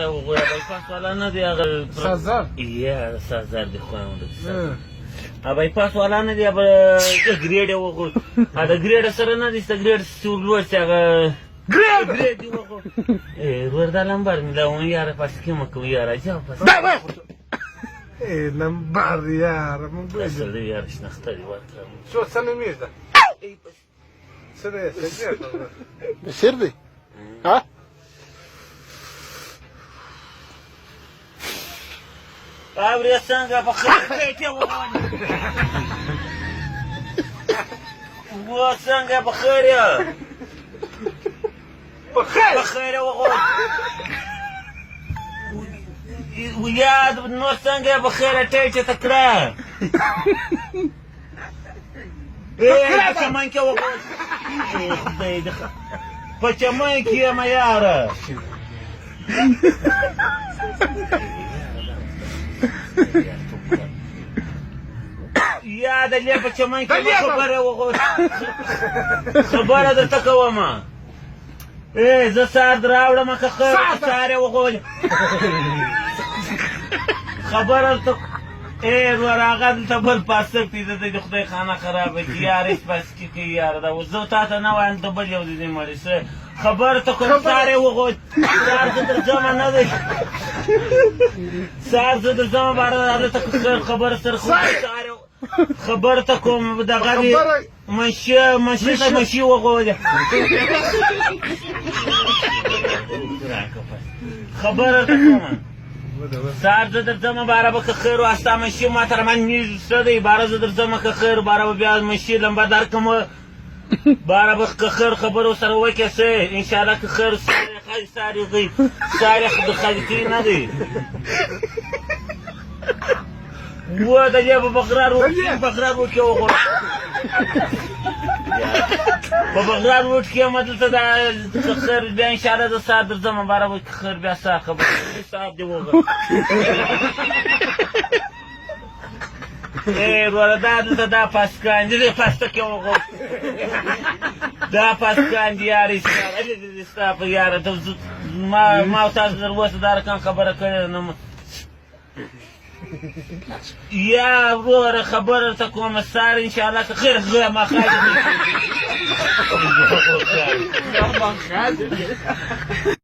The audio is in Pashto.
بایپاس والا نه دی هغه سازر یا سازر دی خو بایپاس والا نه دی هغه ګریډ وغو دا ګریډ سره نه دی ګریډ سور لوړ چې هغه ګریډ ګریډ دی وغو ور دا لمبر مې دا و یاره پس کې مکو یاره جا پس دا وای لمبر یاره مونږ سړی یاره شناخته دی ورکړه څو څه نومېږي ده څه دی بشیر دی ها اورې څنګه په خیر کې وغواړي و څنګه په خیر په خیر په خیر وغواړي یاد نو څنګه په خیر ټیټ ته کړه په چمن کې وغواړي خدای دې په چمن کې یم یاره یا د لې په چمن کې خبره وغوښ خبره درته کوم ای زه سار دراوړم که خیر سار یې وغوښ خبره درته ای وروره هغه دلته بل پاسک دی د دې خدای خانه خرابه کړي یار هېڅ پاسکي کوي یاره دا اوس زه تا ته نه وایم ته بل یو د دې مړی څه خبر ته کوم سار یې وغوښت سار زه درځمه نه دی سار زه درځمه باره هلته خیر خبره سره خو سار خبر ته کوم دغه دی منشي منشي ته منشي وغوړه خبره ته کوم سار زه درځمه باره به که خیر واستا منشي ما تر من څه دی باره زه درځمه که خیر باره به بیا منشي لمبه درکم باره به که خیر خبرو سره وکې څه انشاءالله که خیر ساري غي ساري د خلکي نه دی و د دې په بغرار بغرار وکې وغوړ په بغرار وټ کې ما دلته د خیر بیا انشاءالله د سار درځم باره به خیر بیا سار خبر سار دی وغوړ ای وروره دا دلته دا پاسکان دي دې پاستکې وغوړ دا پاسکان دي یاره ستا په یاره ته ما او تاسو در اوسه دا رقم خبره کړې ده نو یا وروره خبره درته کوم سار انشاءالله که خیر غویه ما خاجې